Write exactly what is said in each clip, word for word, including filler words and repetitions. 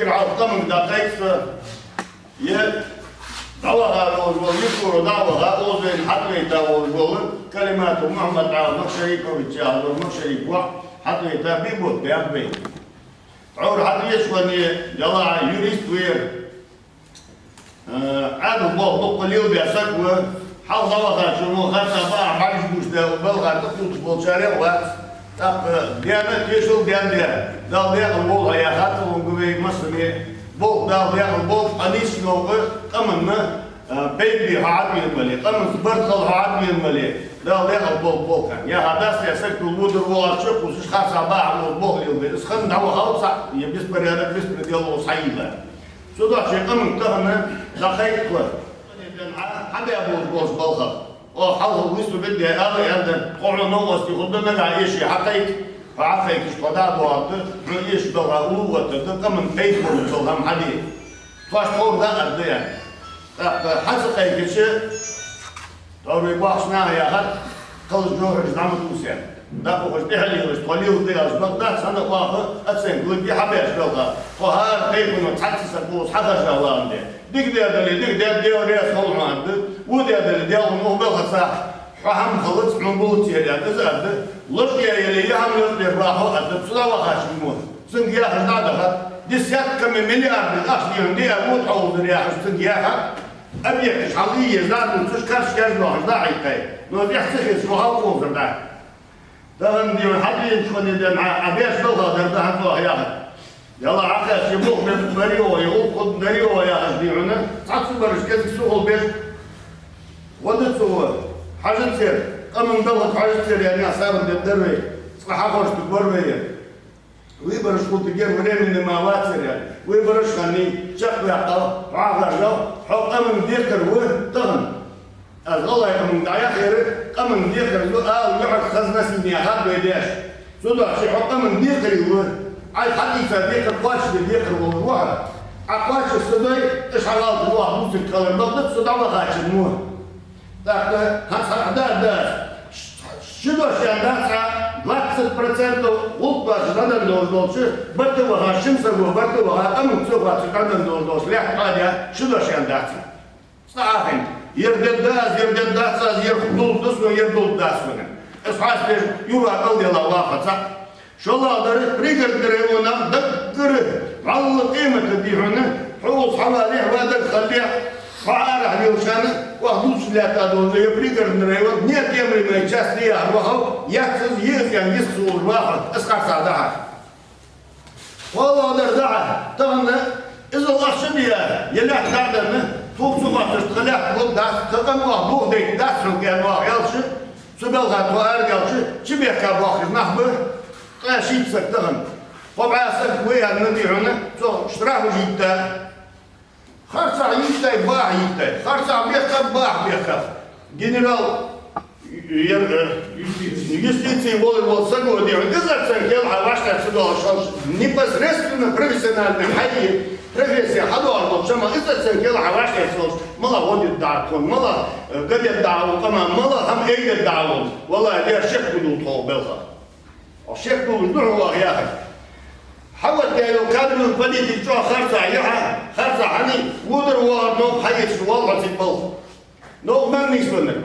Хьалха къаманга дӀакхайкар со, е дӀаваха волаш вола, Мишура дӀаваха, озен хьатӀавайта волаш вола, Калиматов Мухьмад-Ӏаьла Нохчариков яхаш вола Нохчарик воӀ хьатӀавайта, биъ бутт баьб вай. Тхьовра хьатӀавеча вай, делахь юрист ва ер. Э, Ӏаьдала болх дукха лелабаь саг ва, хьалха дӀавахачо мо харцахьа бакъахьа хьожаш гуш да, балха тӀакхувсаш болчарех вац. ТӀаккха даьна тешал даьнна да, Дала даькъала волва хьо яхад цунга вай массане. Болх Дала даькъала болба, къаьнаш новкъа, къаманна, э, пайда бе хьо хьатӀавена вале, къаманца барт хила хьо хьатӀавена вале, Дала даькъала болба, болх хьа. Яха дац, е саг тӀа лодар воагӀаш чукхувсаш, харцахьа бакъахьа болх лелабе. Из хинна дӀавахав цхьа, е беспорядок, беспредел укхаза хьайийлла. Цудухьа шоай къаманга тахан дӀакхайкар со. Хьабаь болаш болча балхах. Оаха хьалха выступить даь ала аьннадар, тхо хьона новкъостий хургда, нагахьа эший хьакхайка, хьо хьакхайкача тхо дӀа а доагӀаргда, хьона эшача балха уллув оттаргда, къаманна пайда болаш дола хӀама хьаде. Тхоашта ховр дӀааргда аьнна. ТӀаккха хьа ца кхайкача, тхьовра бахаш наха яхар, кхалсаг жохараш дӀа ма тувса. ДӀакхухьаш тӀехьа лелаш, тхо лелаш да аьлча бакъ дац, хӀана оаха оценка лургья хьабаьча балха. Тхо хӀара тайпано цхьацца саг волаш хьахержа вагӀандаь. Дика даьд аьле, дика даьд, Даьла раьза хилва хьона аргда. Во даьд аьле, Даьла хьона укх балхаца хьо хӀама хилац, хьона булац ер аьнна, из аргда. Лош яь яле, е хӀама лош дар ва хьо аргда, цу дӀавахача мо. Цунга яхаш дӀа а дахад. Десятками миллиардами ахча дийхьа диа во тхо укхазара яхаш цунга яхад. Объекташ хьалъе еза, дӀа а дувцаш, карш каьржа лохаш дӀа а хьийкхай. Но тӀехьа ца хезаш ва хьалха укхазара дӀа. Тахан дийхьа хьатӀавенача хана денз Ӏа, Ӏа беш балха дар да хӀанз оаха яхар. Яла Ӏа кхаьча, е мух бе барий оаха, е гӀулакх хургдарий оаха яхаш дийхьа, цхьацца бараш кӀезига сухал беш. Гӏо да цо, хьажа цер, къаман балха хьажа цер, яьнна сабар дергдар вай, цкъа хьахьожаргбар вай. Выбораш хулийтаргьяр, временни ма вацар аьнна. Выбораш хиннай, чакхваьккхав, хьо хьажав, хьо къаман декхар ва тахан. Аз гӀалгӀай къаманга дӀаяхар, къаман декхар ва, ала юхьарча хазна сийна яхад вай даьша. Цудухьа хьо къаман декхарий ва, Ӏа хьадийца декхар, кхоачашде декхар волаш ва хьо. Ӏа кхоачаш ца дой, уж хьа гӀалат ва, хьа бувцаргхилар бакъда, цу дӀавахача мо. ТӀаккха хьа цхьа хьада а дац. Ши дош аьнна дац Ӏа, двадцать процентов гӀулакх беш дӀаденна долаш долча, барта ваха, шин саго барта ваха, къаманца ваха дӀаденна долаш долча лаьтта тӀа а даь, ши дош аьнна дац Ӏа. Цкъа Ӏа хинна. Ер дергда аз, ер дергдац аз, ер дулларгда сона, ер дулларгдац сона. Аз хьасташ юха кӀалдела ваха цхьа. ШоллагӀдар, Пригородни районах даггара валла къемата дийхьа, хьо укхаза хьавалехь, ва дагахь хилалехь, хьо арахьа лелаш хана, оаха дувцаш лаьтта долаш я Пригородни район, неотъемлемая часть я яхар вахав, яц из, е из аьнна йист хулаш ваха, аз харцахьа дахьа. КхоалагӀдар дахьа, тахан иззал ахча бе, е лаьтта дӀа а денна, тхога ца хоатташ тха лаьтта лургдац, тха къам оаха бух дайтаргдац хьога аьнна оаха аьлча, цу балха тхо арадаьлча, чубехка боахкаш нах ба, ткъаь шийтта саг тахан. Кхо бӀаь саг ва аьнна дийхьа, цо штрафаш йитта. Харцахьа йиттай, бахьа йиттай. Харцахьа бехкаб, бахьа бехкаб. Генерал, э, э, юстиции волаш вола саг ва дийхьа, из оценка яла хьа вӀаштӀехьа ца доалаш хилча, непосредственно профессиональни хьай профессия хьадоагӀаш долча хана, из оценка яла хьа вӀаштӀехьа ца доалаш, мала гӀо дергда Ӏа тхона, мала, э, га дергда Ӏа укх къаман, мала хӀама айдергда Ӏа вон. Валлахьи, дера шек гу дул тхо балха. Шек долаш да хьона оаха яхар. Хьаватта йола кадровый политика чӀоагӀа харцахьа я хьа, харцахьа хиннай, водар воагӀар новкъа хьаэцаш вола хьо цига балха. Новкъа мел нийсвеннар.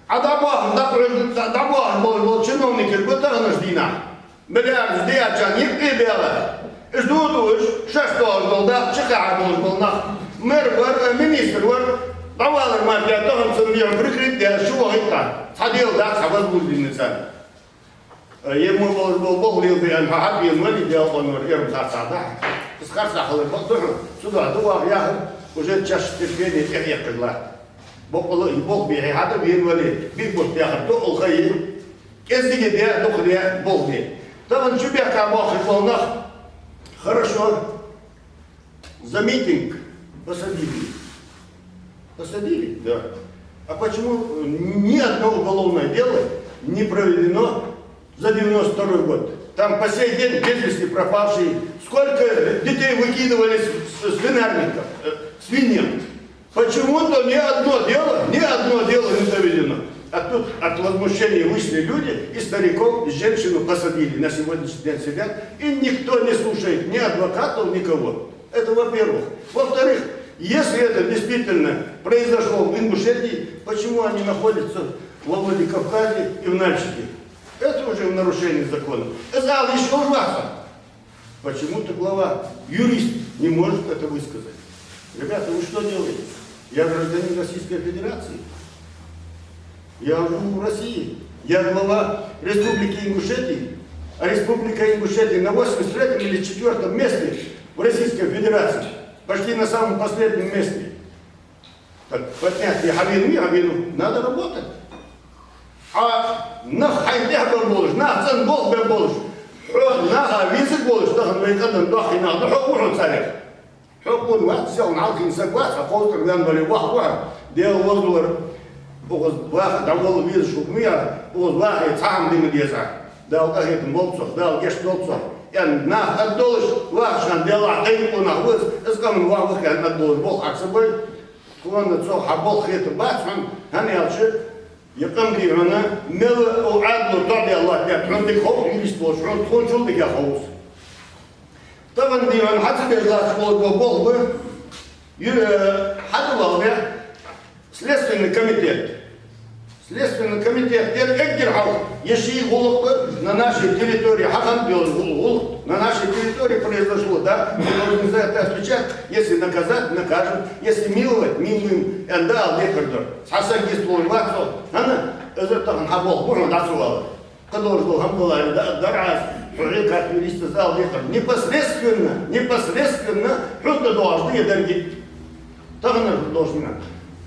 Ӏа дӀабоахаш, дӀабоахаш, дӀабоахаш болаш бола чиновникаш ба таханарча дийнахьа. Миллиардаш диачарна юкъе баьгӀа. Уж дувцаш, шоаш доагӀаш дола дакъа чукхаьча болаш бола нах. Мэр вар, э, министр вар, дӀавалар мара тахан цунна дийхьа прикрыть даь, шу вахийта. Цхьа дела дац, цхьа возбуждение царна. Э, е мо болаш бола болх лелабе аьнна хьо хьабена вале, Даьла къиношца, ер харцахьа дахьа. Из харцахьа хилар бакъда хьона, цудухьа да оаха яхар, уже чаш терпение тӀехьаэккхаш латт. Боккъала а болх бе хьо хьатӀавена вале, биъ бутт яхар тӀаккха ха я, кӀезига де, дукха де, болх бе. Тахан чубехка боахкаш бола нах, хорошо. За митинг посадили. Посадили? Да. А почему, э, ни одно уголовное дело не проведено за девяносто второй год? Там по сей день без вести пропавшие. Сколько детей выкидывали с, с, с бинарников, э, свиньям? Почему-то ни одно дело, ни одно дело не доведено. А тут от возмущения вышли люди, и стариков, и женщину посадили. На сегодняшний день сидят, и никто не слушает ни адвокатов, никого. Это во-первых. Во-вторых, если это действительно произошло в Ингушетии, почему они находятся во Владикавказе и в Нальчике? Это уже в нарушении закона. Это ещё ужасно. Почему-то глава, юрист, не может это высказать. Ребята, вы что делаете? Я гражданин Российской Федерации. Я живу в России. Я глава Республики Ингушетии. А Республика Ингушетия на восемьдесят третьем или четвёртом месте в Российской Федерации. Почти на самом последнем месте. Так поднять и хьавена, хьавена. Надо работать. А нах хьайна тӀехьа болаш, нах цӀена болх бе болаш, хьо наха везаш болаш, тахан вай къаман доккхий нах да, хьо ва хьо царех. Хьо къона вац, селхан хьалхийна саг вац, хьо кховзткъа ваьнна вале, ваха ва хьо. Даьла возаллар, укхаза ваха дӀаволла везаш хургва, укхаза вахе цхьа хӀама де ма деза. Дала къахетам болба цох, Дала гешт долда цох. Е нах ад долаш, вахаш хана Даьллахь тайна къонах ва из, из къаман воӀ ва аьнна ад долаш болх Ӏа ца бой. Тхона цох хьа болх хетаргбац хьона, хӀана аьлча, е къам дий хьона, мел укх Ӏаьдало тоӀадаьнна латтар хьона дика хов, юрист волаш хьона, тхона чул дика хов из. Тахан дий хьона хьа ца беш латташ бола болх ба, ю-, э, хьа да валлахӀи, Следственный комитет. Следственный комитет, ер эггара хьалха, е ший гӀулакх ба на нашей территории, хьахам дола гӀул-, гӀулакх на нашей территории произошло, да? Мы должны за это отвечать. Если наказать, накажем. Если миловать, милуем. Эн да ала декхар дар. Цхьа саг йистхулаш вац со. ХӀана? Из тахан хьа болх ба хьона дӀа ца вала. Кхы долаш дола хӀама даларе да, дар Ӏа из, хьо хьекат юрист из ала декхар. Непосредственно, непосредственно хьона тӀадоагӀаш да е деррига. Тахан долаш хӀама.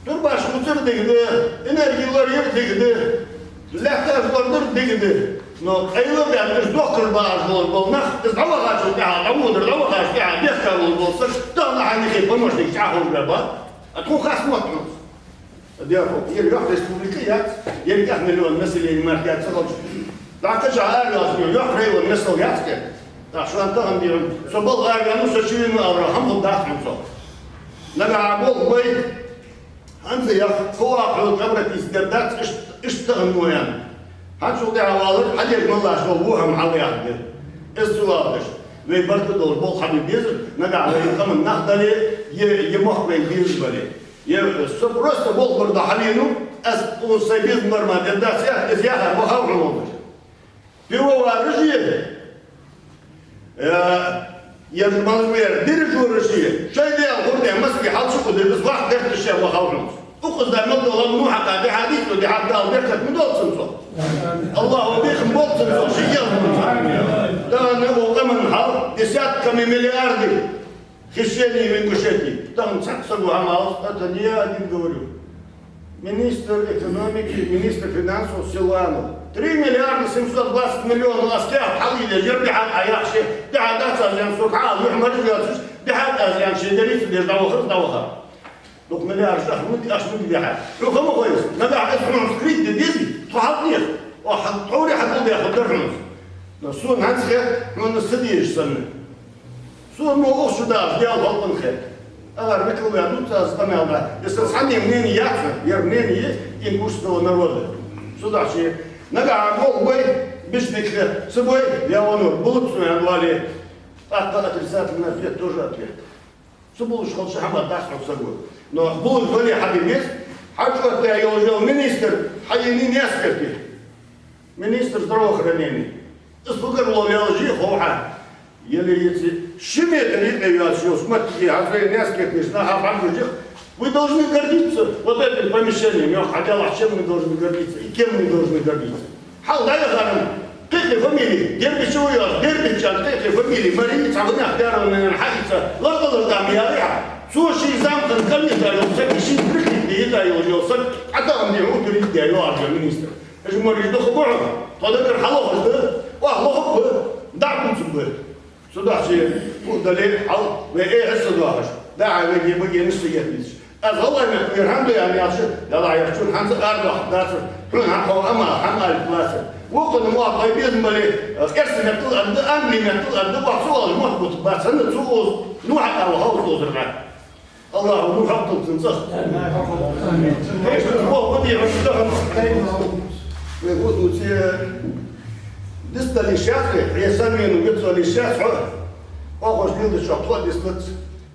Турбаш хӀуцар дика да, энерги лораяр дика да, лаьтташ лорадар дика да. Но къайла баьнна, уж дохкаш багӀаш бола, бола нах, из дӀавахачул тӀехьагӀа, дӀаводар дӀавахачул тӀехьагӀа, бехка вола, бола саг, тахан хьайна юхе помощник чӀоагӀа ховш баьб. А тхона харц мотт хьона. Дерхо, ер йоккха республика яц, ер кӀезига миллион население мара яц ца хилча. ДӀакхача ара йоацаш йоккха район мел яц-кх. ТӀаккха шоана тахан дий хьона, со балха ара ваьннав, со чувена ара, хӀама хургдац хьона со. Нагахьа болх бой, хӀанз а яха, кхо ваха хьона обратиться дергдац, иштта, иштта тахан мо ян. ХӀанзчул тӀехьа валар, хьадеш мел латташ дола во хӀама хьалъяхаргда. Из ца валдеш, вай барт долаш болх хьабе безар, нагахьа вай къаман нах дале, е, е мохк вайна безаш бале. Е, со просто болх бар да хьавенав, аз укхун сай безам бар мара дергдац, я, из яхар вахав хьона волаш. Пивовараш е, э, ер малвер дирижераш е, шоай Даьла хургда, маске хьалчу кху дерг, из вахт гӀерташ ше вахав хьона. Укхаза да мел дола хӀама нухьа кхы дихьа дийцо, дихьа Дала беркат ма долда цунна цох. АллахӀа бехк ма болба цунна цох, ший кӀел хӀама цох. Тахан укх къаман хьал десятками миллиарды. Хищение в Ингушетии. Тахан цхьаккха саго хӀама алац, это не я один говорю. Министр экономики, министр финансов Силуанов. Три миллиарда семьсот двадцать миллионов аскех хьалъе деза, ер дихьа а яхаш, дихьа дац аз ян сога хьал, юхь маржа йоацаш, дихьа аз ян ший деррица деш дӀавахар, дӀавахар. Дукха миллиард аш ма, аш ма дихьа. Хьо хӀама хой из, нагахьа из хьона скрыть де дезий, тхо хьалкхнех. О, хьа, тхьовре хьа гулдехар дар хьона из. Но сона хӀанз хет, хьона ца дезаш санна. Сона мо укх чу дагӀаш Даьла халкъан хет. Агар микал ваь дувц аз къамаьл да. Если цхьанне мнение яц, ер мнение ингушского народа. Цудухьа нагахьа болх бой, бичдик хет, ца бой, я ванур, булуц сона вале. ТӀаккха отрицательный ответ тоже ответ. Ца булаш хилча хӀама дац хьона саго. Но булаш вале хьабе беза, хьачуоттадаь йолаш йола министр хьаенай Нескерте. Министр здравоохранения. Из фу гар ло лелаш я хов хьа. Еле йици ши метр юкъе йоацаш йола моттиг я, хьазрей Нескертера нах хьабӀаргагуш я. Вы должны гордиться вот этим помещением. Йоах, хьадалахь, чем мы должны гордиться и кем мы должны гордиться. Хьал дӀаяхар-м кхы-кхы фамили, Дербичева йоацаш, Дербичан кхы-кхы фамили, Мари, цхьа ванах дарванан хьаийца, ларгӀа-ларгӀа ма яхий хьа. Цо ший зӀамига кӀант йита йола саг, ший крихит йита йола саг, Ӏатаан де утур йита йоагӀаш йола министр. Уж мориш дукха ба хьона, тхо дагар хьалохаш да, охьа лохаш ба, дӀа а дувцаш ба. Цудухьа фу дале а хьал, вай эхь а ца доахаш, дӀа а вай е багенаш ца етташ. Аз гӀалгӀай меттала вер хӀана ду аьнна аьлча, Далла яхачун хӀанз а арадоахаргдацар, хьона хьа хьо ама, хӀама алийталацар. Вокхунна мо тхоай безам бале, эрсий меттала аргда, англи меттала аргда, вахь цу валла мотт бутаргбац, хӀана цу укхаза, ну хьа а ваха укхаза озар гӀа. АллахӀа ну хьакхталда цун цӀагӀа. Вешта, вокху дехьа тахан. Вай гу дувце, дис дале шац вай, хье санвенав вицвале шац хьо. Оахош лелдачох тхо а дис лац.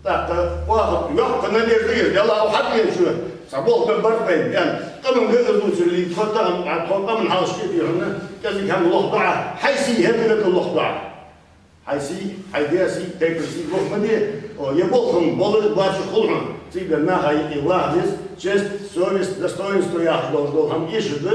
ТӀаккха оаха йоккха надежда я, Даьла, хьабена шо, цхьа болх бе барт бай, аьнна. Къаман гӀазот лийца, тхо тахан, а, тхо къаман хьалашка дий хьона, кӀезига хӀама лохадоа, хьай сий хӀета-вета лохадоа. Хьай сий, хьай даь сий, тайпан сий лоха ма де, о, е болх хӀама болаш, бача хул хьона. Цига наха и ваха деза, честь, совесть, достоинство яхаш долаш дола хӀама эшаш да.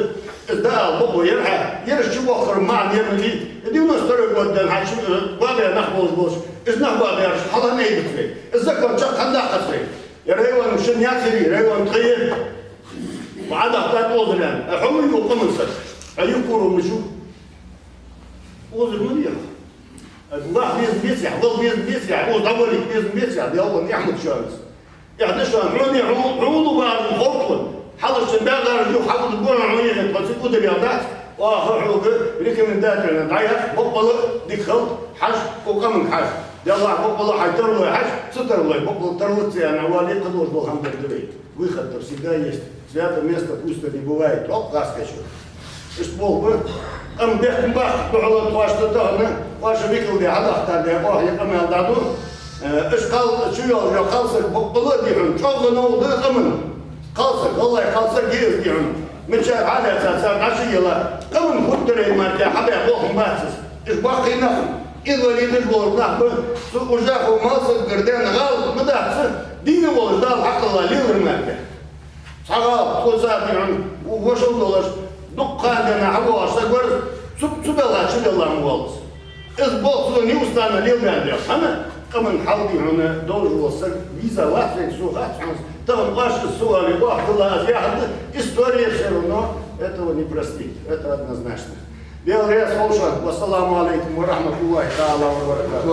Из да ала бокъо яр хьа, ераш чу вахар маӀан яр ма дий, девяносто второй год дан хьа чу, э, баба нах болаш болаш, из нах баба яраш хьалха наьйбацарий. Из закон чакх хӀана даккхацарий? Е район шин яцарий, район тха е. Ма Ӏадахтат озарян. А хьо ма ю къаман саг. А ю куро ма шу. Озар ма дий. Лаха безам беций, вала безам беций, оза дӀавалийта безам беций, Даьла, нихьмат шоана. Эхь да шоана, хьона, хьо, хьона варна ховтун. Хьалашта баьгӀараш ю, хьалда гора хьона, хьона, тхо цига ударел дац. Оаха хьога рекомендательно дӀаяхь, боккъала дика хила, хьажа, укх къаманга хьажа. Даьла, боккъала хьай тарлой хьажа, ца тарлой, боккъала тарлац аьнна, вале кхыдола хӀама дар да вай. Выход-то всегда есть. Свято место пусто не бывает. Оп, гӀаскхий шу. Иштта болх ба. Ам бехк ма баккха, духьала тхоашта тахан, оаш викал де, хьадахтар де, оаха е къамаьл дӀаду. Э, иштта кхал-, чу йола, йола кхалсаг боккъала дий хьона, чӀоагӀа новкъа да къаман. Кхалсаг, валлахӀи, кхалсаг я из дий хьона. Мичара хьалаьца цар дӀачуяла, къаман хӀуттарай мара тӀа хьабаь болх ма бац из. Уж баккхий нах, инвалидаш бола нах ба, цу Ужахов Малсагара даьнна гӀала ма дац, дийна волаш Дала хьакхелла лелар мара тӀа. Цхьа гӀала, тхо цар дий хьона, вошал долаш, дукха ха денна хьавоагӀаш саг вар из, цу, цу белха чу делла ма воллас. Из болх цо неустанно лелабаьнна да. ХӀана? Къаман хьал дий хьона долаш вола саг веза вац вайга, со хац хьона. Тахан оаш из ца оале, оаха хилла аз яхар да, история всё равно этого не простит. Это однозначно. Даьла раьза хилва шоана. Вассаламу Ӏалайкум ва рахьматуллахӀи таӀала ва баракатухӀ.